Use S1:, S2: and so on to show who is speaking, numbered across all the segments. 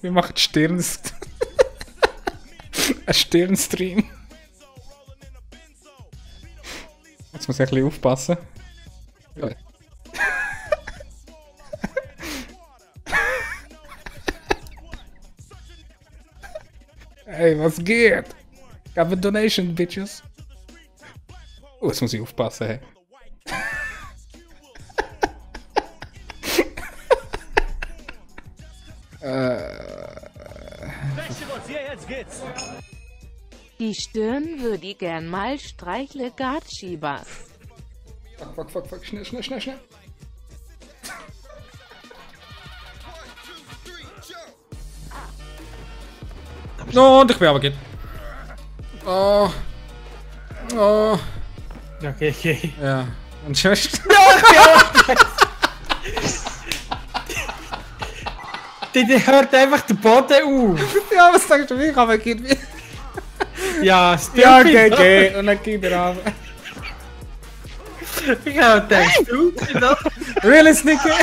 S1: Wir machen Stirnst. Ein Stirnstream. Jetzt muss ich ein bisschen aufpassen. Ja. Hey, was geht? Gab eine Donation, Bitches. Oh, jetzt muss ich aufpassen, hey.
S2: Die Stirn würde ich gern mal streichle Gatschiebers.
S1: Fuck, schnell. No, und ich bin aber geht. Oh.
S3: Okay.
S1: Ja. Und tschüss.
S3: Die hört einfach den Boden auf.
S1: Ja, was sagst du, wie kann man geht?
S3: Ja, stimmt.
S1: Ja, okay. Und dann geht er ab.
S3: Ich habe gedacht, du,
S1: Really, Snicker?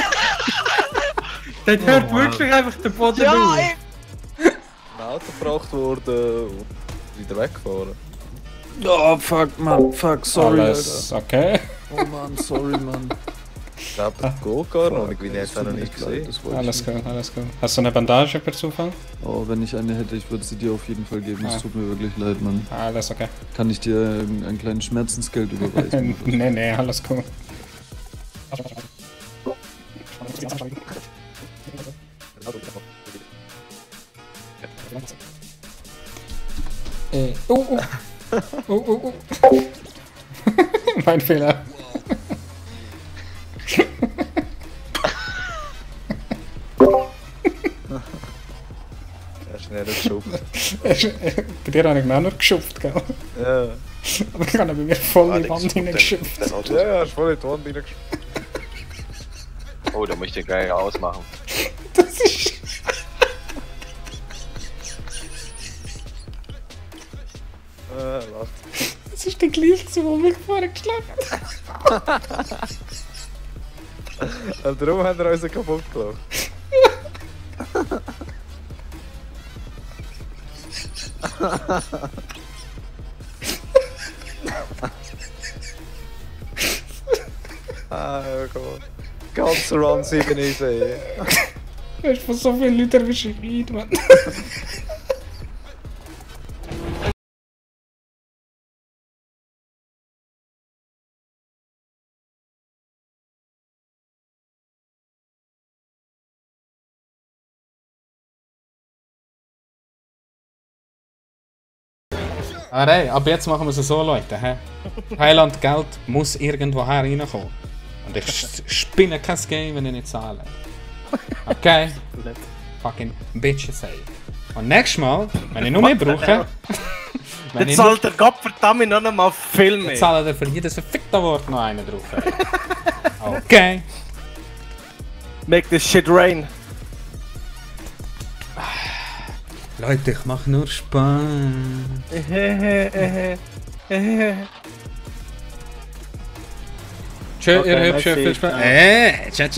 S3: das hört wirklich einfach den Boden auf.
S4: Ein Auto gebracht worden und wieder weggefahren.
S5: Oh, fuck, Mann. Fuck, sorry,
S1: Alles okay.
S5: Alter. Oh, Mann, sorry, Mann.
S4: Ich glaube, das geht gar noch. Ich bin jetzt auch noch nicht gesehen.
S5: Das wollte
S1: Alles
S5: ich
S1: gut. Hast du eine Bandage per Zufall?
S5: nicht. Oh, wenn ich eine hätte, ich würde sie dir auf jeden Fall geben. Es tut mir wirklich leid, Mann.
S1: Alles okay.
S5: Kann ich dir ein kleines Schmerzensgeld überweisen?
S1: Nee, alles cool. Oh. Mein Fehler.
S4: Schnell geschubst.
S1: Bei dir habe ich auch noch geschupft, gell?
S4: Ja.
S1: Aber ich habe bei mir voll in die Wand hineingeschupft.
S4: Ja, ist voll in die Wand hineingeschubst.
S6: Oh, da möchte ich gleich ausmachen.
S1: Das ist...
S4: Lacht.
S1: Das ist der gleiche, der mich vorher geschlagen hat.
S4: Und darum haben wir uns kaputt gelacht. Ah, ja, komm. Ganz Run 7 ist ey.
S1: Du hast von so vielen Leuten erwischt, Mann. Ah nein, ab jetzt machen wir es so, Leute. He? Heiland Geld muss irgendwo reinkommen. Und ich spinne kein Game, wenn ich nicht zahle. Okay? Fucking Bitches, ey. Und nächstes Mal, wenn ich noch mehr brauche...
S3: Jetzt zahlt der Gott verdammt noch einmal viel mehr.
S1: Jetzt zahlt er für jedes verfickte Wort noch einen drauf, ey. Okay?
S3: Make this shit rain.
S1: Leute, ich mach nur Spaß. Tschö,
S3: Okay,
S1: ihr hübsche,
S3: merci.
S1: viel Spaß. Ciao.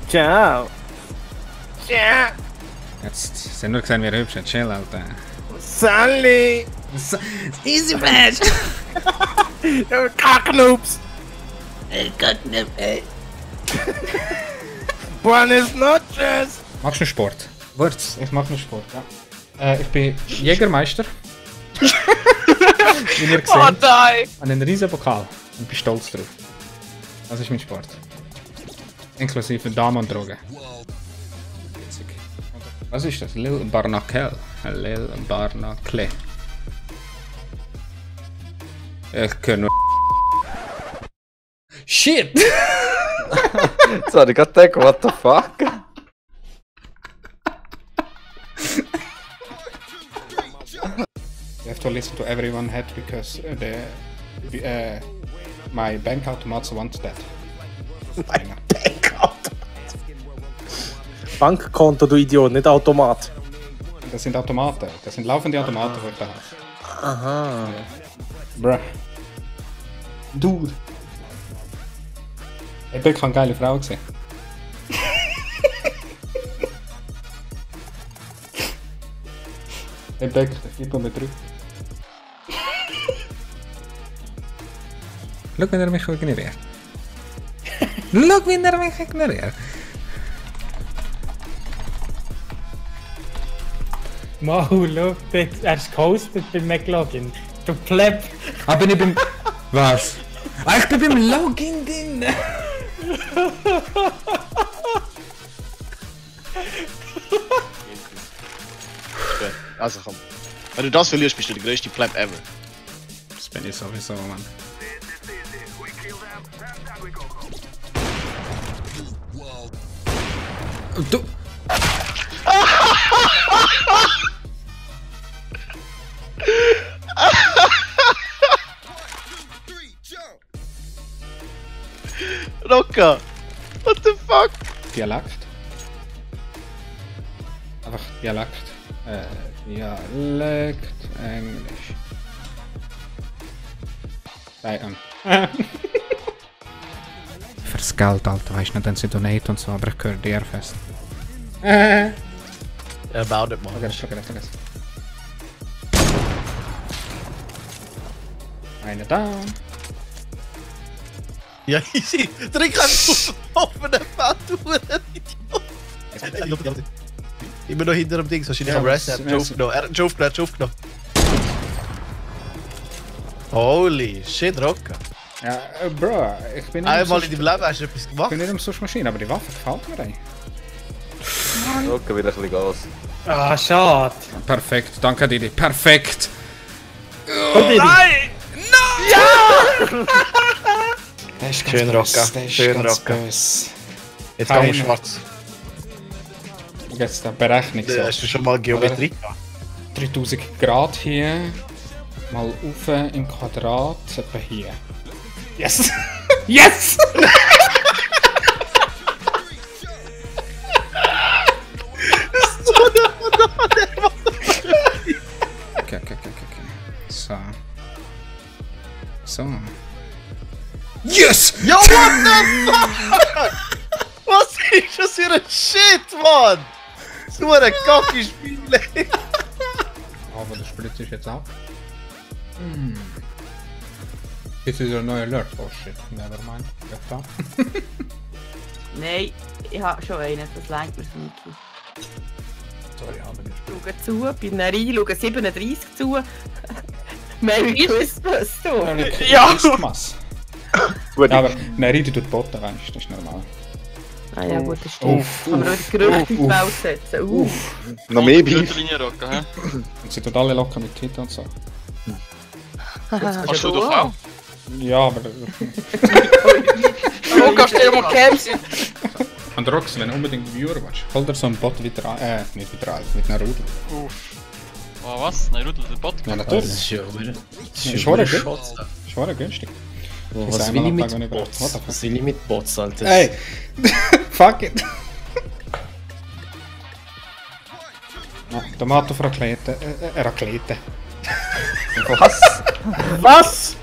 S3: Ciao. Ciao.
S1: Jetzt sind wir gesehen, wie hübsch. Chill, Alter.
S3: Sally.
S1: Easy Flash!
S3: Cocknoobs. Buenas noches.
S1: Machst du Sport? Wurz, ich mach nur Sport, ja. Ich bin Jägermeister. Wie ihr gesehen habt.
S3: nein.
S1: An einen riesen Pokal. Und bin stolz drauf. Das ist mein Sport. Inklusive Damen und Drogen. Witzig. Was ist das? Lil Barnacle. Lil Barnacle. Ich kann nur... Shit!
S4: Jetzt habe ich gerade gedacht, what the fuck?
S1: You have to listen to everyone head because my bank automates want that.
S3: Bankkonto, du Idiot, nicht Automat.
S1: Das sind Automaten. Das sind laufende Automaten, die ich da habe.
S5: Aha.
S1: Bruh. Dude. Ich bin keine geile Frau gesehen. Entdeckt, ich bin mit drüber. Schau, wie er mich ignoriert. Schau, wie er mich ignoriert.
S3: Mau, schau, er ist gehostet beim McLogin. Du Pleb.
S1: Ah, bin ich beim... Was? Ah, ich bin beim Login drin!
S6: Also komm. Wenn du das verlierst, bist du der größte Pleb ever.
S1: Das bin ich sowieso, Mann. Du...
S6: Rocca! What the fuck?
S1: Dialekt. Einfach Dialekt. Dialekt, Englisch. Fürs Geld, Alter, weißt du, dann sie donate und so, aber ich gehöre dir fest.
S6: About it, man.
S1: Vergiss. Eine down.
S6: Ja, easy. Drück einfach auf offene Fett, Idiot. Immer noch hinter dem Ding, wahrscheinlich am Rest. Er hat einen Joe aufgenommen. Holy shit, Rocca.
S1: Ja, Bro, ich bin nicht
S6: Einmal in deinem Leben hast du etwas gemacht.
S1: Ich bin nicht am Suchmaschine, aber die Waffe gefällt mir eigentlich.
S4: Rocca wieder ein bisschen Gas.
S3: Ah, schade.
S1: Perfekt, danke Didi, perfekt!
S6: Nein!
S1: Der ist
S6: Schön, Rocca. Schön, Rocca.
S1: Böse.
S6: Jetzt gehen wir schwarz.
S1: Jetzt die Berechnung so.
S6: Hast du schon mal Geometrie gehabt?
S1: 3000 Grad hier. Mal rauf im Quadrat, etwa hier. Yes! Yes! Okay. So. Yes!
S6: Yo, what the fuck? Was ist das für ein Shit, Mann? So ein Kacke-Spiel.
S1: Aber der Spritz ist jetzt ab. Jetzt ist ein neuer Alert. Oh shit, nevermind. Ja,
S7: Nein, ich habe schon einen, das lenkt mir Sneaky.
S1: sorry, habe ich
S7: Schau zu, bin dann rein, schau 37 zu. Merry Christmas, du!
S1: Ja! Christmas. Ja, aber Neridi tut Botten, weißt du, das ist normal.
S7: Ah ja gut, das stimmt. Kann man noch Gerüchte in die Welt setzen.
S4: Noch mehr Beef.
S1: Und sie tut alle locker mit Titten und so.
S7: Hast du doch auch?
S1: Ja, aber...
S7: Oh, kannst du mal kämpfen?
S1: Und Rox, wenn du unbedingt Viewer willst, hol dir so einen Bot wie der... nicht wie der mit einer Rudel.
S8: Oh, was? Nein, Rudel, der Bot?
S1: Ja, natürlich.
S5: Das ist ja
S1: Ist schon günstig.
S5: Was will ich mit Bots? Was will ich mit Bots, Alter?
S1: Hey! Fuck it! Tomato auf Raclette. Raclette.
S4: Was?
S3: Was?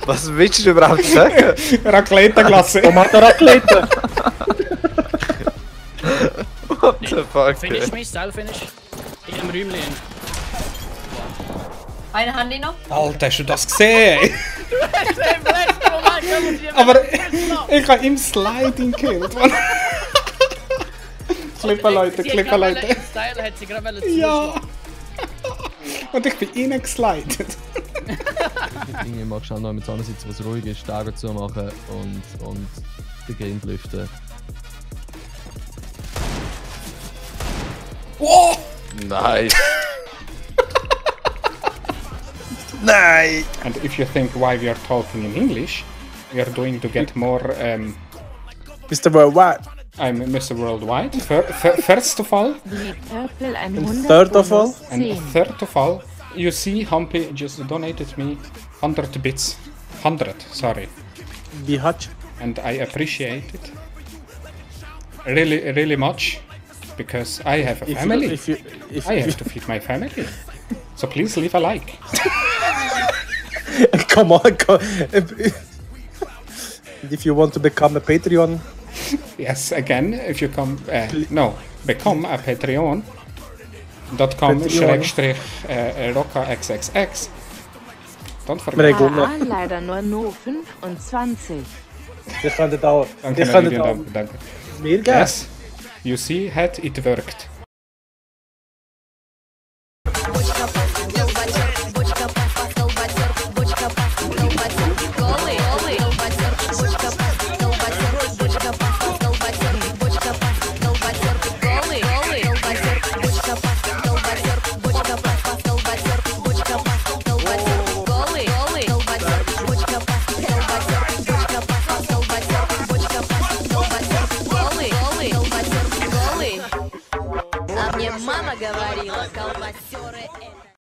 S4: Was willst du überhaupt sagen?
S1: Raclette-Glasse.
S3: Tomaten Raclette.
S4: What the fuck?
S8: Finish me, style finish. In einem Räumchen.
S7: Einen haben die noch?
S1: Alter, hast du das gesehen? Aber ich habe im Sliding gekillt. Klippen Leute.
S8: Style hat sie gerade
S1: Ja! Und ich bin reingeslidet.
S5: Irgendwie magst du auch noch mit sitzen, was ruhig ist, die Augen zu machen und den Game lüften.
S1: Wow!
S4: Nice. Nein!
S1: And if you think why we are talking in English, we are going to get more.
S3: Mr. Worldwide.
S1: I'm Mr. Worldwide. First of all,
S2: Die Purple 100
S3: third of all?
S1: and
S2: 10.
S1: third of all, you see, Humpy just donated me 100 bits. 100, sorry.
S3: Wie hat's?
S1: And I appreciate it really, really much because I have a family. I have to feed my family. So please leave a like.
S3: Come on, if you want to become a Patreon,
S1: Yes, again, if you come, no, become a Patreon. .com/RockaXXX. Don't
S9: Wir
S1: forget.
S9: haben
S2: Ah, leider nur 25.
S9: Wir können da.
S1: Danke,
S9: Wir können
S1: Meridian,
S9: da
S1: danke, danke.
S9: mehr geben.
S1: Yes, you see, it worked.